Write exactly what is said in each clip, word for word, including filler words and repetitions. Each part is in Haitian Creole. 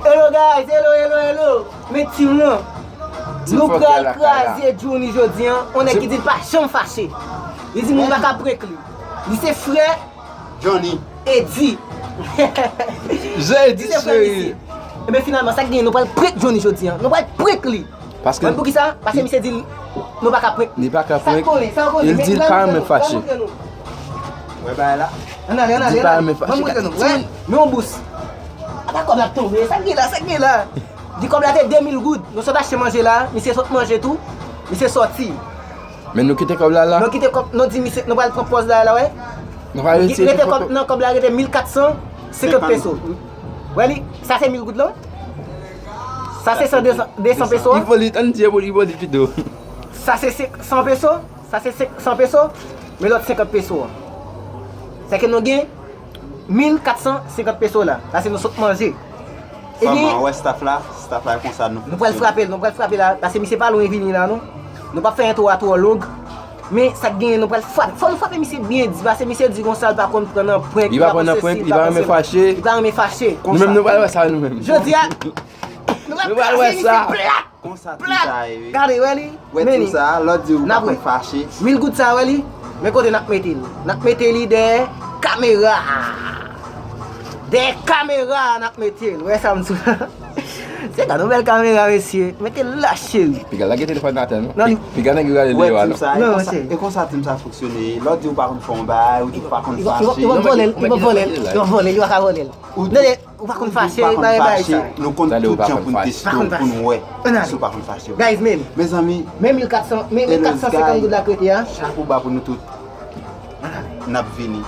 Hello guys, hello, hello, hello. Men timoun, nou pral kraze Johnny jodi an. On nèg ki di l pa janm fache. Li di moun pa ka prank li. Li se frè Johnny. Eddy. Jan Eddy cheri. Ebyen finalman, sa k genyen, nou pral prank Johnny jodi an. Nou pral prank li. Paske. Konn poukisa? Paske misye di l, nou pa ka prank. Li pa ka prank. Sa w konnen, sa w konnen. Li di l pa renmen fache. Wè bagay la. Ann ale, ann ale, ann ale. Ban m montre nou. Wè, men yon bous. Apa kòb la ap tonbe? Sa k gen la, sa k gen la? Di kòb la te de mil goud. Nou sot achte manje la, misye sot manje tou. Misye sòti. Men nou kite kòb la la. Nou kite kòb, nou di misye, nou pral pran pòz la, la, wè. Nou pral retire kòb, nan kòb la rete mil kat san senkant peso. Wè li, sa se mil goud la. Sa se san, de san, de san peso. Ipolit, ann di Ipolit pito. Sa se senk san peso, sa se senk san peso, men lòt senkant peso an. Sèke nou gen mil kat san senkant peso la. Sa se nou sot manje. Ebyen, wè staff la, staff la e konsa nou fonksyone. Nou pral frape l, nou pral frape la, paske misye pa lwen vini la non. Nou p ap fè entwo a twò long. Men sa k genyen, nou pral frape. Fò nou frape misye byen di, paske misye di konsa l pa konn pran nan prank, li pa pran nan prank, li pa renmen fache. Li pa renmen fache. Nou menm nou pral wè sa nou menm. Jodi a, nou pral wè sa. Konsa tout sa ye, wi. Gade, wè li. Wè tou sa, lòt di ou pa konn fache. Mil goud sa, wè li. Men kote n ap mete li. N ap mete li dèyè kamera. Dèyè kamera, n ap mete l. Wè sa m sou. Se gade yon bèl kamera, mesye. Mete l la, cheri. Piga lage telefòn atè, non? Non, li. Piga nèg yo gade li yo a, non? Wè tou sa, e konsa, e konsa tim sa fonksyone. Lòt di ou pa konn fè yon bagay, ou di ou pa konn fache. Li p ap vòlè l, li p ap vòlè l, li p ap vòlè l, li pa ka vòlè l. Ou tande? Ou pa konn fache, ou pa konn fache. Nou konn tout jan pou n teste w, pou n wè si w pa konn fache. Guys, men. Mezanmi, men mil kat san, men mil kat san senkant goud la k rete a. Chapo ba pou nou tout. N ap vini.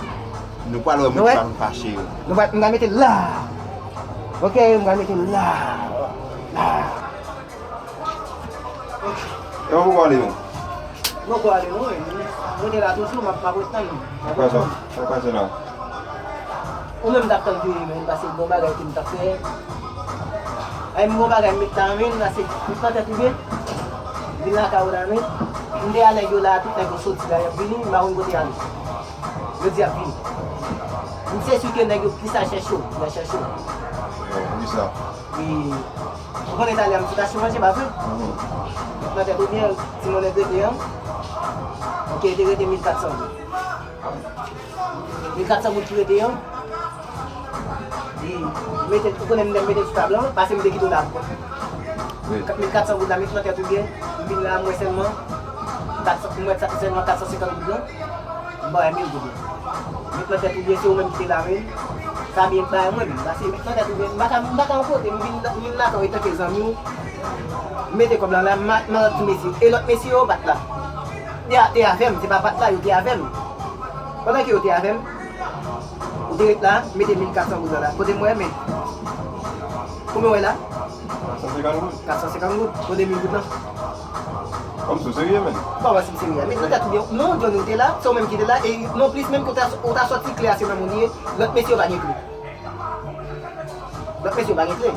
Nou pral wè moun ki pa konn fache yo. Nou pral, m pral mete l la. Ok, m pral mete l la. La. E ou poko ale menm? M poko ale non, wi. Mwen te la toujou, m ap, m ap ret tann. Sa k pase? Sa k pase la? Ou menm t ap tann vini menm, paske gon bagay ke m t ap fè. Ay, m gon bagay m met la men, la se, m pran tèt ou byen. Vin lakay ou la men. M te a nèg yo la, tout nèg yo soti la, y ap vini, m pa konn kote y ale. Yo di y ap vini. M se si ke nèg yo plis al chèche w, y al chèche w. Yo, poukisa? Wi. Ou konnen talè a m sot achte manje, pa vre? Mhm. Nan tèt ou byen, ti monnen k rete an. Ok, te rete mil kat san goud. Mil kat san goud ki rete an. Li mete, ou konnen m te mete sou tab la, paske m te kite w la pou. Wi. Mil kat san goud la, met nan tèt ou byen, m vin la, m wè sèlman kat san, m wè sa, sèlman kat san senkant goud lan. M ba w mil goud. Met nan tèt ou byen, se ou menm ki te la menm. Sa byen bay mwen menm. Paske met nan tèt ou byen, m pa ka, m pa ka yon kote, m vin, m vin lakay ou etanke zanmi w. M mete kòb lan la, m a, m a lòt ti mesye. E lòt mesye yo pa t la. Te a, te avè m, se pa pa t la, yo te avè m. Pandan ke yo te avè m, ou te ret la, mete mil kat san goud lan la. Kote m wè men. Konbyen w wè la? Kat san senkant goud. Kat san senkant goud. Kote mil goud lan? Kòmsi w serye, menn? Kòman si m serye? Met nan tèt ou byen. Non, Johnny, ou te la, se ou menm ki te la, e non plis menm ke w ta, ou ta sòti kle a se nan moun li ye, lòt mesye yo pa gen kle. Lòt mesye yo pa gen kle.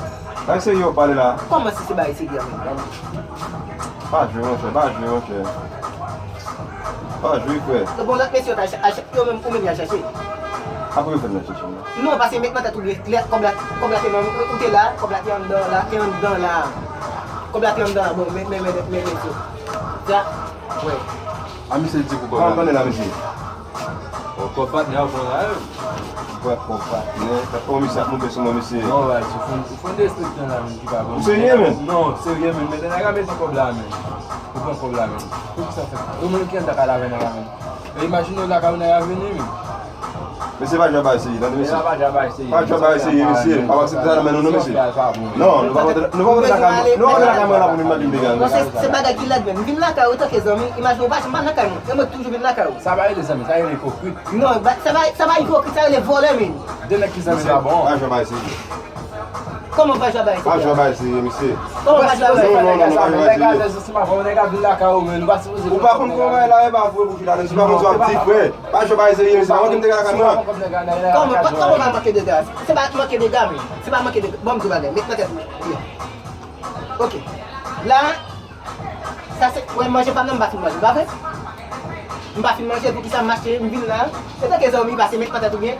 Bagay serye w ap pale la. Kòman si se bagay serye a menm? Pa jwe, monchè, pa jwe, monchè. Pa jwe, frè. Bon, lòt mesye yo ta al chèche, yo menm, ou menm y al chèche. Apre yo fè n al chèche, non? Non, paske met nan tèt ou byen klè, kòb la, kòb la te nan, ou te la, kòb la te anndan la, te anndan la. Kòb la te anndan la, bon, men, men, men, men, mesye. Sa, wè. A, misye di pou kòb la. Kòb la, mesye. Bon, kòb patnè a pran la, wi. Bwè kòb patnè. Fè kòb misye ap monte sou mwen, mesye. Non, wè, se fon, fon destriktè la, menm, ki pa bon. Ou serye, menm? Non, serye, menm. Men nèg la mete kòb la, menm. Ou pran kòb la, menm. Poukisa fè sa? Ou menm ki anndan kay la avè nèg la, menm. E imajine w lakay ou nèg la vini, menm. Mesye, pa jwe bay serye, tande, mesye. Pa jwe bay serye, mesye. Pa aksepte sa nan men nou, non, mesye. Non, nou pa kontre, nou pa kontre lakay mwen, nou pa kontre lakay mwen la pou nou mande m dega, mesye. Non, se, se bagay ki lèd, menm. M vin lakay ou, tanke zanmi, imajine w pa janm pa lakay mwen. E mwen toujou vin lakay ou. Sa pa rele zanmi, sa rele ipokrit. Non, ba, sa pa, sa pa ipokrit, sa rele vòlè, menm. De nèg ki zanmi pa bon. Pa jwe bay serye. Kòman pa jwe bay serye? Pa jwe bay serye, mesye. Kòman pa jwe bay serye? Non, non, non, pa jwe bay serye. Nèg a vin lakay ou, menm, nou pa sipoze. Ou pa konn kòman bagay la ye, pa vre, pou chita, si pa konn sa w ap di, frè. Pa jwe bay serye, mesye. Pa manke m te lakay mwen. Kòman, kòman pa manke dega? Se pa manke dega, menm. Se pa manke dega. Bon, m di w bagay, met nan tèt ou. Ok. La, sa se, wè, manje pa m nan, m pa fin manje, pa vre? M pa fin manje, poukisa m mache, m vin la? Se tanke zanmi pase, met nan tèt ou byen.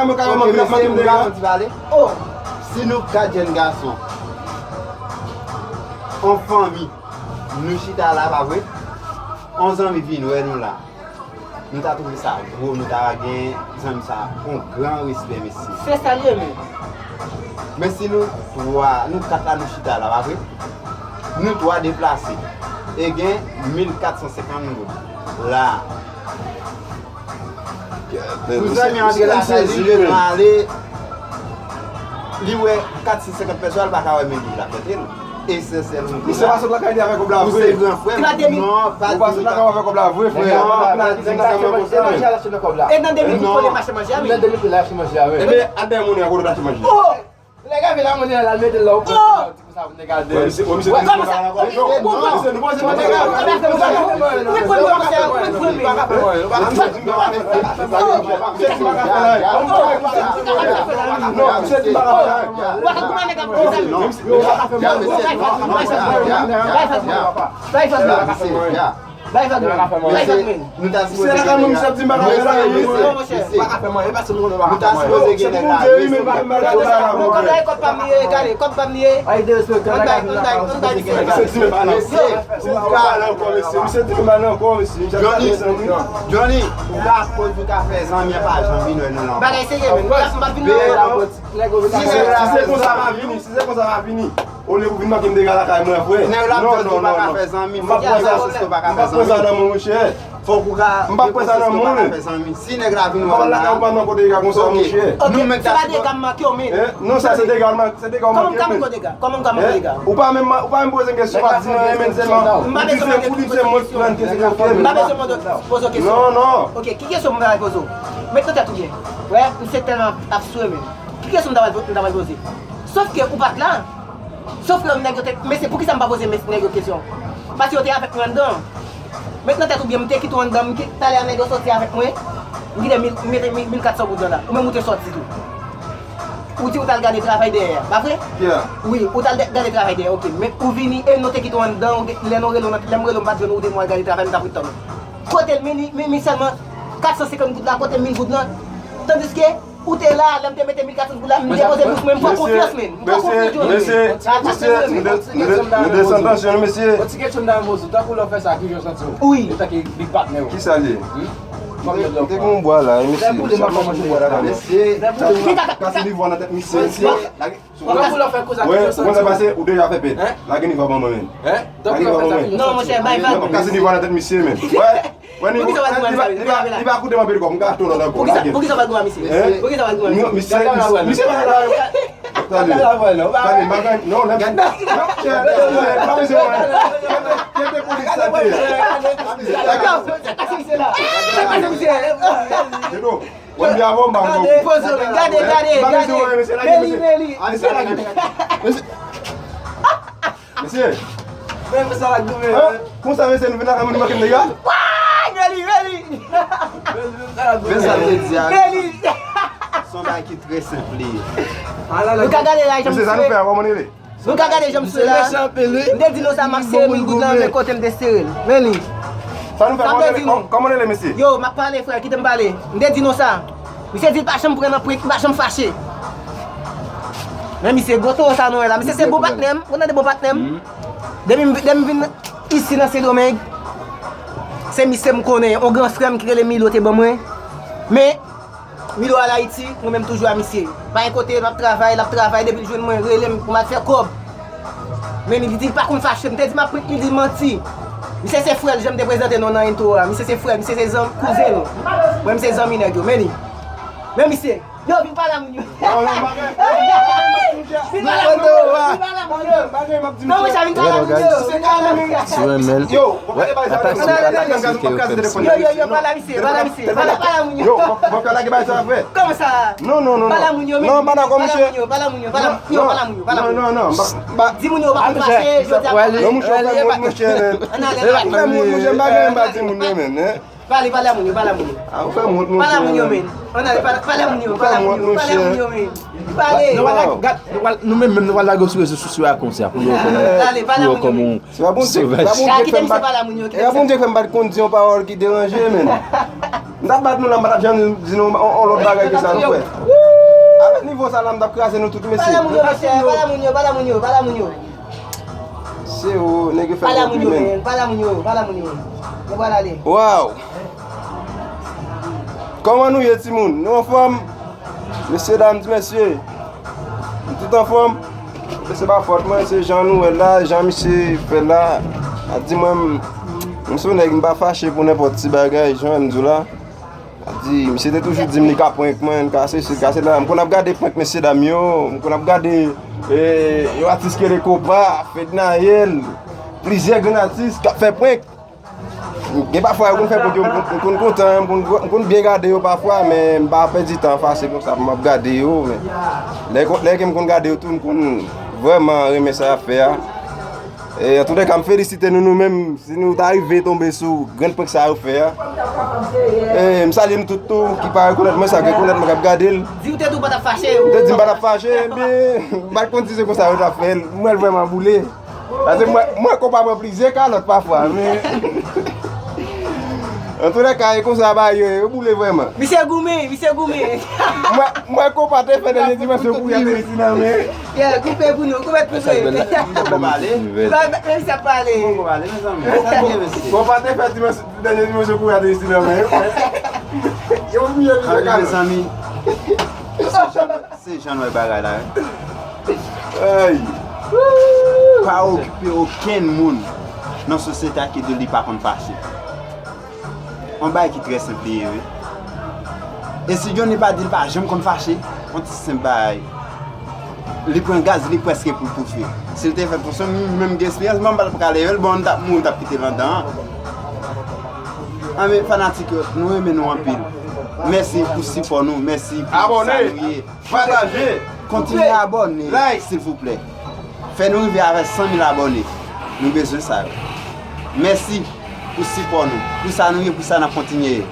lakay mwen kareman, Ok, m ap mesye, mande m a. ka yon ti pale. Oh, si nou kat jèn gason, an fanmi, nou chita la, pa vre? On zanmi vin wè nou la. Nou ta twouve sa gwo, nou ta gen zanmi sa on gran respè, mesye. Se sa l ye menm. Men si nou twa, nou kat la, nou chita la, pa vre? Nou twa deplase. E gen mil kat san senkant goud la. Pou zanmi antre lakay li, lè nou ale, li wè kat san senkant pèsòn, li pa ka wè mil goud la tete l. Esansyèl nou. Misye pa sot lakay li avèk kòb la vre. Ou se gran frè m. Non, pa di nou sa. Avèk kòb la vre, frè. Non, pa di nou sa. E nan de mil goud pou l mache manje a, wi. Nan de mil goud la achte manje a, wi. Ebyen, al bay monnen an kote w t achte manje. Oh! Lè gade la monnen an la, l mete l la, ou pran ti pou sa pou nèg al dèyè. Misye, misye, misye, Nou ta sipoze gen nèg la. Nou ta sipoze gen nèg la. Kòb pa m ye, gade, kòb pa m ye. Ann bay, ann bay, ann bay misye. Mesye, ou ka. Johnny, Johnny, ou ka koz, ou ka fè zanmi an pa janm vin wè nou la. Bagay serye, men. Gason pa vin nan. Si se konsa m ap vini, si se konsa m ap vini. Olye pou vin manke m dega lakay mwen, frè. Non, non, non, non. M p ap pran sa, m p ap pran sa nan men w, monchè. Fòk ou ka. M p ap pran sa nan men w. Si nèg la vin wè w la. M pa lakay ou pa nan kote dega konsa, monchè. Nou menm ta. Se pa dega m manke w, men. Non, sa se dega, se dega w manke, men. Kòman m ka manke w dega? Kòman m ka manke w dega? Ou pa menm, ou pa menm poze m kesyon, pa di nan men sèlman. Ou di se, ou di se mwen ki pran kesyon. M pa bezwen mande poze w kesyon. Non, non. Ok, ki kesyon m ta poze w? Met nan tèt ou byen. Wè, m se tèlman ap swe menm. Ki kesyon m ta pral, m ta pral poze? Sòf ke ou pa t la. Sòf ke nèg yo te, mesye, poukisa m pa poze mes-, nèg yo kesyon? Paske yo te avèk mwen anndan. Met nan tèt ou byen, m te kite w anndan, m ki-, talè a nèg yo sòti avèk mwen, m kite mil, m mete mil, mil kat san goud nan la. Ou menm ou te sòti tou. Ou di ou t al gade travay dèyè a, pa vre? Wi, ou t al de-, gade travay dèyè, ok. Men ou vini e nou te kite w anndan, ou gen, lè nou rele w nan, lè m rele w m pa t jwenn ou, ou te di m w al gade travay, m t ap ret tann ou. Kote l, men, men, men sèlman kat san senkant goud la, kote mil goud lan? Tandiske ou te la, lè m te mete mil kat san goud la, m depoze bous mwen, m fè konfyans, men. M fè konfyans, Johnny. Mesye, mesye, mesye, nou desann tansyon, mesye. Yon ti kesyon m ta renmen poze w, tankou lè w fè sa, kijan w santi w? Wi. Antanke big partner w. Kisa l ye? Te gen yon bwa la, mesye. Mesye, kase nivo nan tèt misye. Wè, ou konn sa pase, ou deja fè pèd. Lage nivo ban mwen menm. Lage nivo ban mwen. Non, monchè, bay vag. Kase nivo nan tèt misye menm. Wè, wè, nivo, li pa, li pa koute m anpil kòb, m ka tou lòt ankò. Poukisa, poukisa w pa goumen misye? Poukisa w pa goumen misye? Misye, misye pa la. Tande, tande, bagay, non, lè m, non, chè, lè m, lè m, pa bezwen wè. Kète, kète polis sa te. Dedo, wè m di avè w, m pa konn. Gade, gade, gade, gade. Mesye, lage, mesye. Mesye, lage. Mesye. Men, men sa lage goumen. Konsa, mesye, nou vin lakay moun, nou manke m dega. Wouy, Meli, Meli. Men sa l te di a. Meli. Se yon bagay ki trè senp li ye. Nou ka gade la, jan misye. Mesye, sa nou fè a, kòman li ye? Nou ka gade jan misye la. M te di nou sa, m ap sere mil goud lan, men kote m te sere l. Men li. Sa nou fè, kòman li ye, mesye? Yo, m ap pale, frè, kite m pale. M te di nou sa. Misye di l pa janm pran nan prank, li pa janm fache. Men misye, gwo towo sa nou wè la. Misye se bon patnè m, ou tande, bon patnè m. Depi m, depi m vin isi nan Sendomeng, se misye m konnen, yon gran frè m ki rele Milo te ban mwen. Men, Milo al Ayiti, mwen menm toujou a misye. Pa gen kote, l ap travay, l ap travay, depi l jwenn mwen, rele m pou m al fè kòb. Men li di l pa konn fache, m te di m ap prank, li di manti. Misye se frè l, jan m te prezante nou nan entwo a. Misye se frè l, misye se zanmi, kouzen nou. Mwen, m se zanmi nèg yo, men li. Men misye. Yo, vin pale a moun yo. Non, non, bagay. Vin pale a moun yo. Vin pale a moun yo. Bagay, m ap di misye. Non, monchè, vin pale a moun yo. Si w renmen l, wè, ata si, ata si ke yo fè m sa. Yo, yo, yo, pale a misye, pale a misye. Pale, pale a moun yo. Yo, bon, bon, lage bagay sa, frè. Kòman sa? Non, non, non, non. Pale a moun yo, men. Non, pa dakò, monchè. Pale a moun yo, pale a moun yo, pale a moun yo, pale a moun yo. Non, non, non, ba, ba. Di moun yo pa konn fache, jodi a. Non, monchè, fè moun, monchè, men. Fè moun, monchè, m pa gen anba di moun yo, men, hein. Pale, pale a moun yo, pale a moun yo. A, ou fè m wont, monchè. Pale a moun yo, men. Ann ale, pale, pale a moun yo, pale a moun yo, pale a moun yo, men. Pale. Nou pral, gad, nou pral, nou menm, menm nou pral lage w sou rezo sosyo a konsa, pou yo konnen, pou yo konnen w sovaj. Kite misye pale a moun yo, kite misye. E Bondye k fè m pa t konn di yon pawòl ki deranje, men. M t ap bat nou la, m pa t ap janm di nou yon, yon lòt bagay ke sa, nou kwè. Avèk nivo sa la, m t ap kraze nou tout, mesye. Pale a moun yo, mesye, pale a moun yo, pale a moun yo, pale a moun yo. Se ou, nèg yo fè m konpliman. Pale a moun yo, men. Pale a moun yo, pale a moun yo. Yo pral ale. Waw! Kòman nou ye, timoun? Nou anfòm? Mesye dam, ti mesye. Nou tout anfòm? Se pa fòt mwen, se jan nou wè l la, jan misye fè l la. A di mwen, m, m se yon nèg, m pa fache pou nenpòt ti bagay, jan m di w la. A di, misye te toujou di m li ka prank mwen, li ka sesi, li ka sela. M konn ap gade prank mesye dam yo, m konn ap gade, e, yon atis ki rele Kopa, Fednaelle, plizyè grenn atis k ap fè prank. Gen pafwa yo konn fè prank yo, m konn, m konn kontan, m konn, m konn byen gade yo pafwa, men m pa pèdi tan fasil konsa pou m ap gade yo, men lè, lè ke m konn gade yo tou, m konn vrèman renmen sa y ap fè a. E, antoulèka, m felisite nou, nou menm, si nou ta rive tonbe sou grenn prank sa yo fè a. E, m salye nou tout tou, ki pa rekonèt mwen, sa k rekonèt mwen k ap gade l. Di w te di w pa t ap fache. M te di m pa t ap fache, ebyen, m pa t konn si se konsa yo t ap fè l. M wè l vrèman boule. Paske m wè, m wè Kopa pran plizyè kalòt pafwa, men. Antoulèka, e konsa bagay yo ye, yo boule vrèman. Misye goumen, misye goumen. M wè, m wè Kopa te fè dènye dimansyon pou y ap resi nan men. Yeah, koupe pou nou, koupe pou nou. Koupe pale. Ba, ba, men sa pale. Koupe pale, mezanmi. Sa byen, mesye. Bon, pa te fè dimansyon, dènye dimansyon pou y ap resi nan men. Yo, yo, yo, mezanmi. Se jan nou wè bagay la, wi. Ay. Pa okipe okenn moun nan sosyete a ki di li pa konn fache. Yon bagay ki trè senp li ye, wi. E si Johnny pa di l pa janm konn fache, yon ti senp bagay. Li pran gaz, li prèske pou l toufe. Si l te fè konsa, m menm gen esperyans, m pa t pral leve l, bon, m t ap mouri, m t ap kite l anndan an. Anben, fanatik yo, nou renmen nou anpil. Mèsi pou sipò nou, mèsi pou sa nou ye. Pataje. Kontinye abòne, silvouplè. Fè nou rive avèk san mil abòne. Nou bezwen sa yo. Mèsi pou sipò nou. Pou sa nou ye, pou sa n ap kontinye ye.